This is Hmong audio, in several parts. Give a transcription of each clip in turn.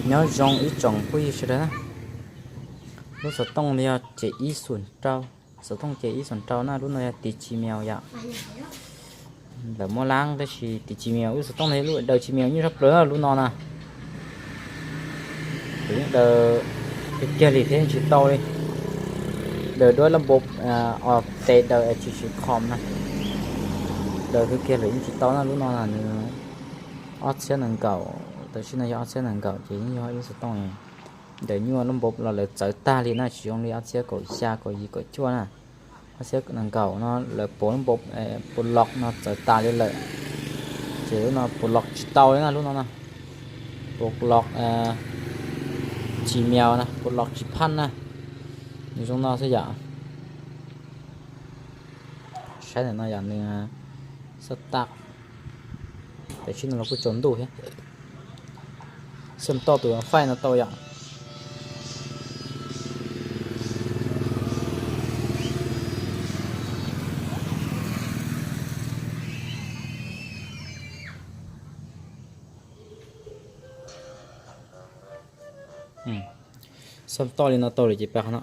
Nyob zoo ib tsoom phooj ywg sawv daws na, lub xov tooj no yog ces ib xoom rau, xov tooj ces ib xoom rau na, lub no yog tiv tsis miaus yom. Lawv muab lab tab sis tiv tsis miaus, lub xov tooj no yog lub daws tsis miaus nyuaj tshaj plaws lub no na. Kuv yeej daws kiag kiag li thiab tsis tau li. Daws duab lab npoo os tes daws es tsis siv khom na. Daws kiag kiag lawm yeej tsis tau na, lub no na nws ob txhiab nees nkaum, tam sim no yog ob txhiab nees nkaum ces yeej yog ib lub xov tooj daws nyuaj, lub npoo los lawv txawv tag li na, tsis zoo li ob txhiab kaum xya kaum yim kaum cuaj na. Ob txhiab nees nkaum no lawv pov lub npoo, pov los no txawv tas li lawm. Ces lub no pov los tsis tau li na, lub no na, pov los tsis miaus na, pov los tsis phaj na. Nws zoo no xwb yom. Saib ntawm no yom, nws xab tag, tam sim no los kuj tsaus ntuj thiab. Xyem toj tus faij no tau yom. Xyem toj li no tau lawm ces pab qhov no.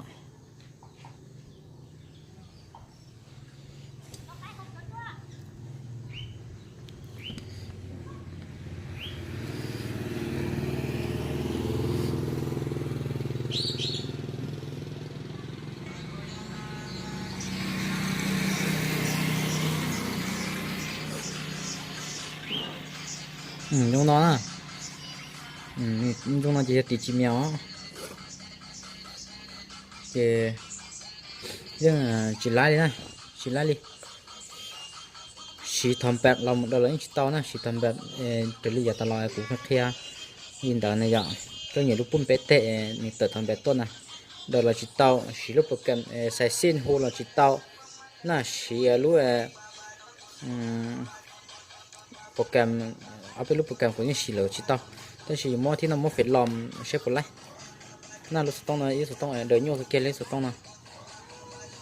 Zoo no na, zoo no ces yog tiv tsis miaus. Ces yeej tsis laib li na, tsis laib li. Siv thov npam los mus daws los yeej tsis tau na, siv thov npam raws li yav tas los kuv qhia li ntawd na yom. Koj nyem lub pub peb teg nws tawm thov npam tuaj na, daws los tsis tau, siv lub program xais xij hu los tsis tau na, siv lub program, ob peb lub program kuv yeej siv lawm tsis tau. Tab sis muab thib no muab fem los saib puas laib. Na lub xov tooj no ib xov tooj daws nyuaj kawg kiag li, xov tooj no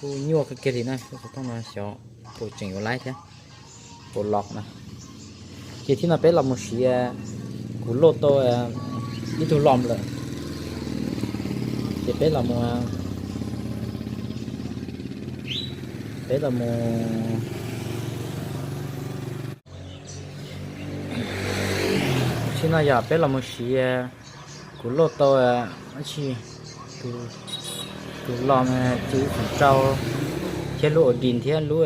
kuj nyuaj kawg kiag li na, lub xov tooj no xyov puas tseem yuav laib thiab, puas los na. Ces thib no peb los mus siv, kuv load tau ib tug lom lawm, ces peb los mus, peb los mus, thib no yog peb los mus siv, kuv load tau dab tsi, tus lom ces ib xoom rau, thiab lub audio thiab lub,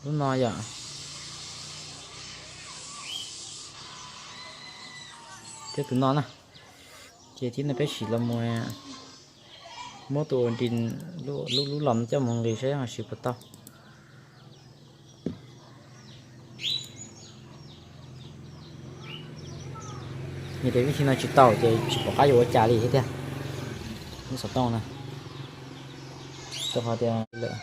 lub no yom, thiab tus no na. Ces thib no peb sim los mus muab tus audio, lub lom coj mus nqis saib ho siv puas tau. Yog tias vib thi no tsis tau ces tsis pom qab yuav ua cas li thiab tiag. Lub xov tooj na, rau qhov tias lawm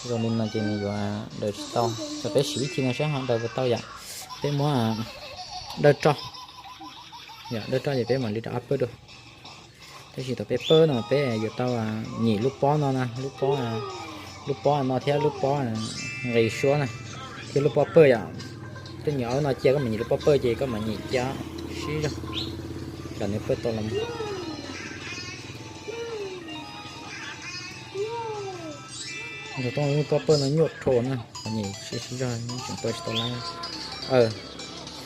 zoo li no ces nws yuav daws tsis tau. Txawm peb siv vib thi no saib ho daws puas tau yom. Peb muab daws tso, yom, daws tso ces peb mam li rov qab pawj dua. Tab sis thaum peb pawj no peb yuav tau nyem lub pob no na, lub pob, lub pob no thiab lub pob nqis suab na, thiab lub pob pawj yom. Koj nyem ob lub no cia, koj mam nyem lub pob pawj ces koj mam nyem cia sib zog kom nws pawj tau los. Xov tooj lub pob pawj no nyuaj dhau na, nyem sib sib zog tseem pawj tsis tau lawm.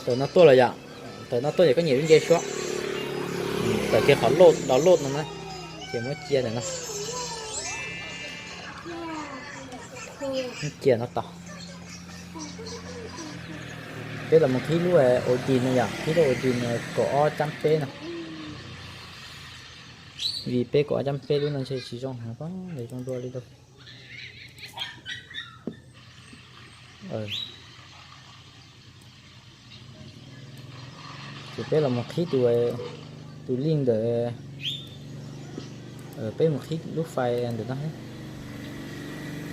Tawm no tuaj lawm yom, tawm no tuaj ces koj nyem lub nce suab, tawm kiag qhov load, download no na, ces muab cia ntawm no. Muab cia no tos. Peb los mus qhib lub audio no yom, qhib lub audio kaum ob cab peb no. Vim peb kaum ob cab peb lub no ntshe tsis zoo heev, zoo dua li lauj. Ces peb los mus qhib tus, tus link ntawm, peb mus qhib lub file ntawm no.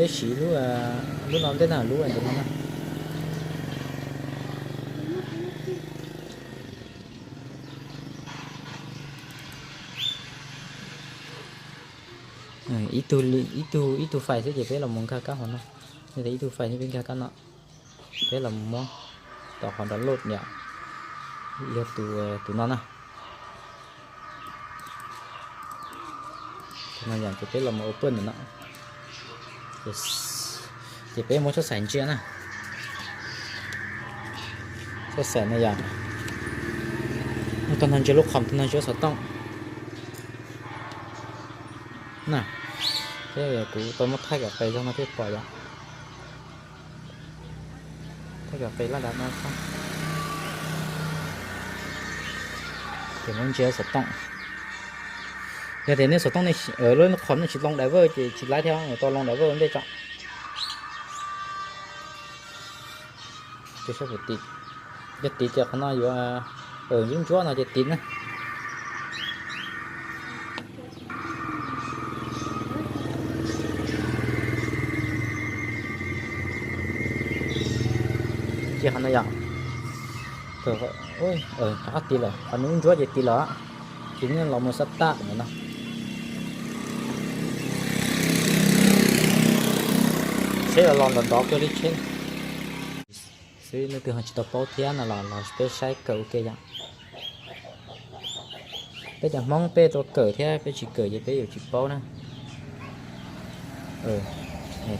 Peb siv lub, lub no ntej na, lub ntawm no na. Ib tug, ib tug file xwb ces peb los mus nkag kab hauv no. Yog tias ib tug file xwb peb nkag kab no. Peb los muab tom qhov download yom. Yog tus, tus no na. Tus no yom, ces peb los mus open ntawm no. Ces peb muab txoj xaim ntsia na. Txoj xaim no yom, tau no ntsia lub qhom, tau no ntsia xov tooj na. Thiab kuv tau muab thaij kom qis zog no thiaj pom yom. Thaij kom qis laj dav no xwb. Ces muab ntsia xov tooj. Yog tias nej xov tooj, lub qhom nej tsis load driver ces tsis laib thiab, tau load driver ua ntej tso. Yog tiv ces qhov no yuav ntsuab ntsuab no ces tiv na. Ces qhov no yom, rov qab tiv lawm, qhov no ntsuab ces tiv lawm. Ces nej los mus xab taj no. Tsheb los los ntov ntov kawg li tsheb xwb, leej twg ho tsis tau paub thiab no los los peb saib kawm ua ke yom. Peb cov Hmoob peb tau kawm thiab, peb tsis kawm ces peb yuav tsis paub na.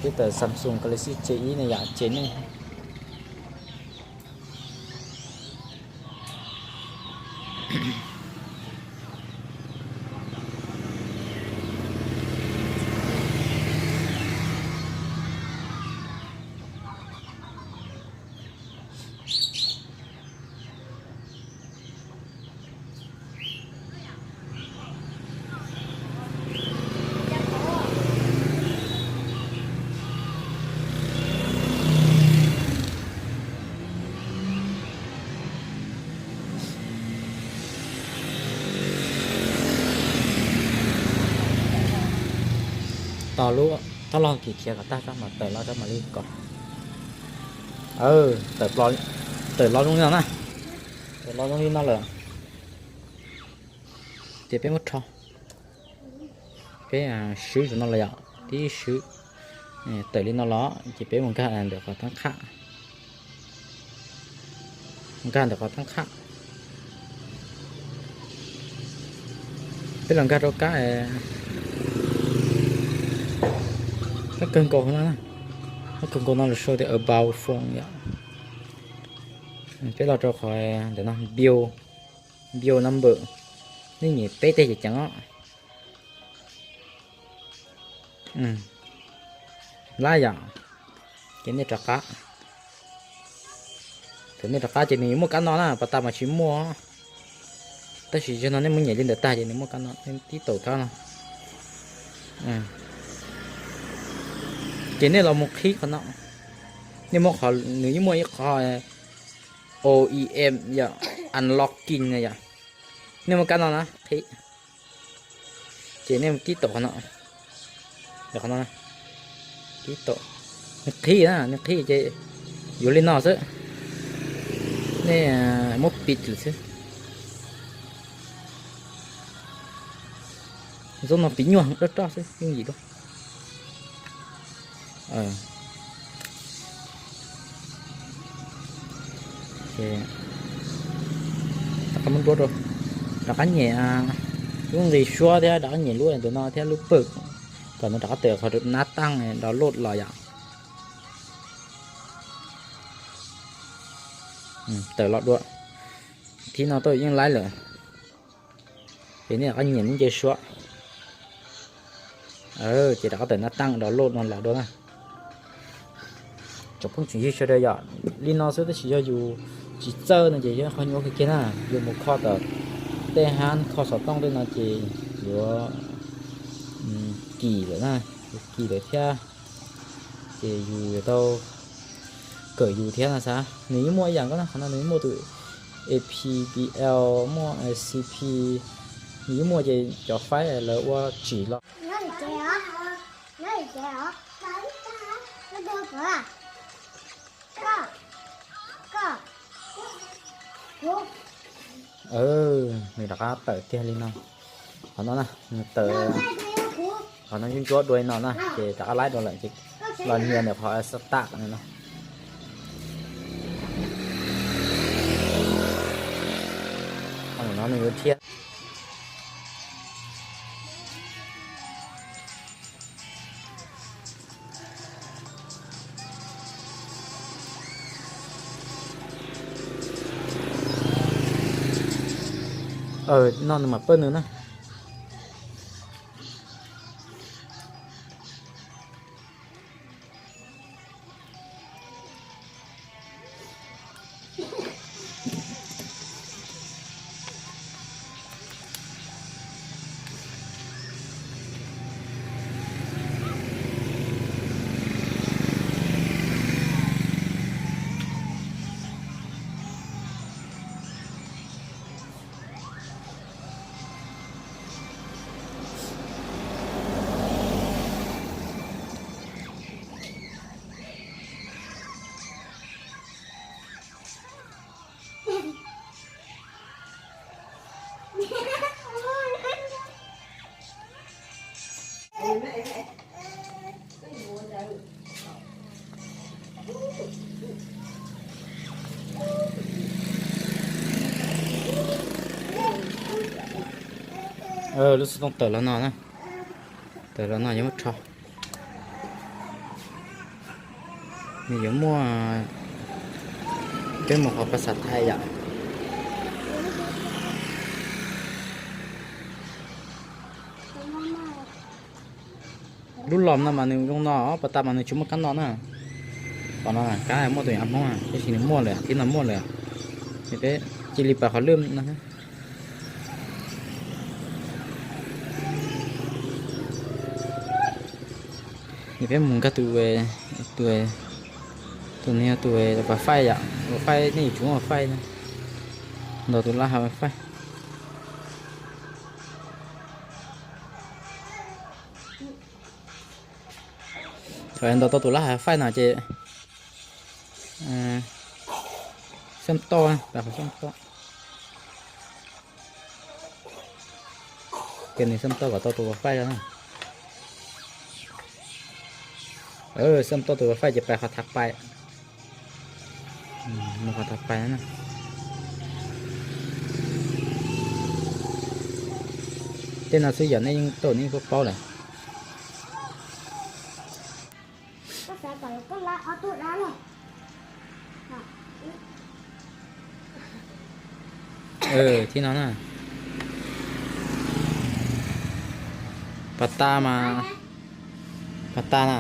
Twb tawm Samsung Galaxy C ib ne yom, ces nej Tos lub thaub log kis khiav kom tag tso mas tawm los tso mam li kos. Tawm los zoo li no na. Tawm los zoo li no lawm. Ces peb muab rho, peb swb saum no los yom, tib swb tawm li no los ces peb mus nkag ntawm qhov tab qhaj. Nkag ntawm qhov tab qhaj. Peb los nkag rau kab, kab kawg nkaus no, kab kawg nkaus no lawv sau tias about phone yom. Peb los rau qhov ntawm no, bill, bill number, nej nyem peb teg ces ceev os. Lab yom, ces nej rov qab. Thaum nej rov qab ces nws yuav muaj kab no na, pas tas mas tsis muaj. Tab sis yog no nej muab nyem li ntawd tag ces nws muaj kab no, nej tib taum kab no. Ces nej los mus qhib qhov no, nej muab qhov, nws yeej muaj ib qho O E M yom, unlocking na yom. Nej muab kab no na qhib, ces nej tib taum qhov no, qhov no, tib taum, nws qhib na, nws qhib ces yuav li no xwb, nej muab piv lawm xwb. Zaub no piv nyuaj roj roj xwb yooj yim dua. Rov qab muab nruab rau, rov qab nyem lub nqi suab thiab rov qab nyem lub ntawm no thiab lub pawg kom nws rov qab tawm qhov nab taaj download los yom. Tawm los dua, thib no tau yeej laib lawm. Ces nej rov qab nyem lub nce suab, ces rov qab tawm nab taaj download no los dua na. Tsoom phooj tsoom ywg sawv daws yom, li no xwb tab sis yog yus tsis txawj no ces yog qhov nyuaj kawg kiag na. Yus mus kho tom tej hab kho xov tooj tej no ces yuav kim lawm na, yuav kim lawm thiab. Ces yus yuav tau kawm yus thiab no xav. Nws yeej muaj ib yam nkaus na, qhov no nws yeej muaj tus A P B L, muaj C P, nws yeej muaj ces cov faib lawv ua tsim los. Nws rov qab tawm kiag li no. Qhov no na, nws tawm, qhov no ntsuab ntsuab dua li no na ces rov qab laib dua lawm ces los nias ntawm qhov start no. No nws yuav thiab. No nws mam pawj nws na. Lub xov tooj tawm los no na, tawm los no yuav muab rho. Nws yuav muaj, peb mus qhov pas xav thais yom. Lub los no mas nws zoo no, pas tas mas nws tsis muaj kab no na. Qhov no kab muaj tus yam Hmoob, tab sis nws muaj lawm, thib no muaj lawm. Ces peb cia li pas qhov lwj no. Ces peb mus nkag tus, tus, tus no yog tus wifi yom, wifi nej yuav tsum muaj wifi na. Ntaus tus lab hais wifi. Thaum ntaus tau tus lab hais wifi no ces xab toj, pas qhov xab toj. Ces nws xab toj kom tau tus wifi no na. Xab toj tus wifi ces pais qhov thav pais. Mus qhov thav pais na. Tej no xwb yog nej yeej tau nej yeej paub paub lawm. Thib no na. Pas tas mas, pas tas na.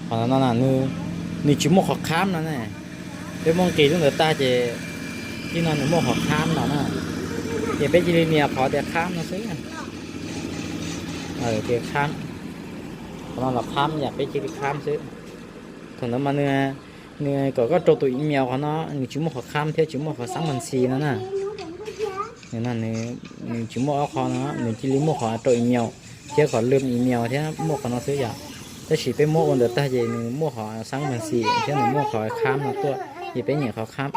Qhov no na, nws tsis muaj qhov khab no ne. Peb muab nqis lub ntawd tag ces thib no nws muaj qhov khab no na. Ces peb cia li nias qhov tias khab no xwb. Tias khab. Qhov no los khab yom, peb cia li khab xwb. Thaum ntawd mas nws, nws kom koj rau tus email qhov no, nws tsis muaj qhov khab thiab tsis muaj qhov xab mas xis no na. Nws tsis muaj ob qhov no, nws cia li muaj qhov rau email thiab qhov lwm email thiab muaj qhov no xwb yom. Tab sis peb muab ua ntawd tag ces nws muaj qhov xab mas xis thiab nws muaj qhov khab no tuaj, ces peb nyem qhov khab.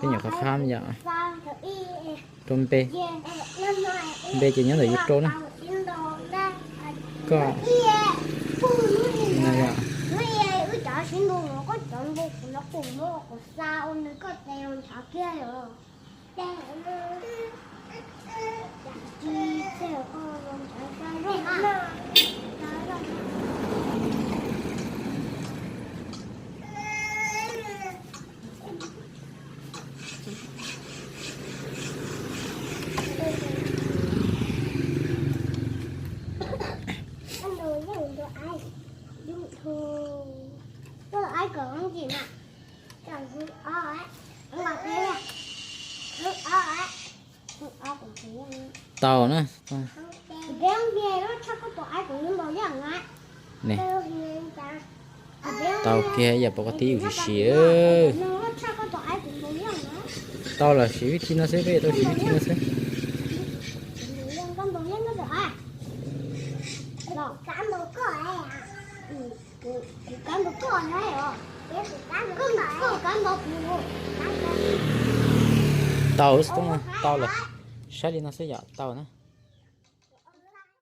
Peb nyem qhov khab yom. Rau npe, npe ces nyob ntawm yus rau na. Koj Tau na. Tau kiag yam pom koj tib yus siv siv. Tau los siv vib thi no xwb, peb tau siv vib thi no xwb. Tau, tau los saib li no xwb yom, tau na.